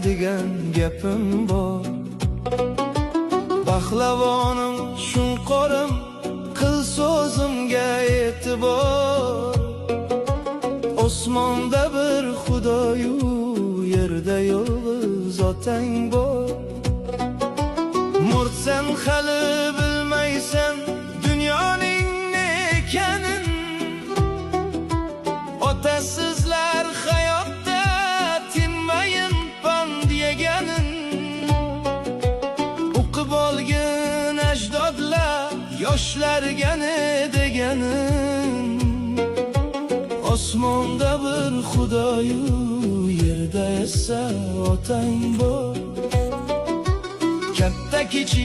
degan gapim bor. Pahlavonim, shunqorim, qil so'zimga e'tibor. Osmonda bir Xudoyu, yerda yolg'iz otang bor. Mo'rtsan hali bilmaysan dunyoning ne ekanin. Otasizlar hayotda tinmayin pand yeganin. O'qib olgin ajdodlar yoshlarga ne deganin. Osmonda bir Xudoyu, yerda esa otang bor. Katta kichik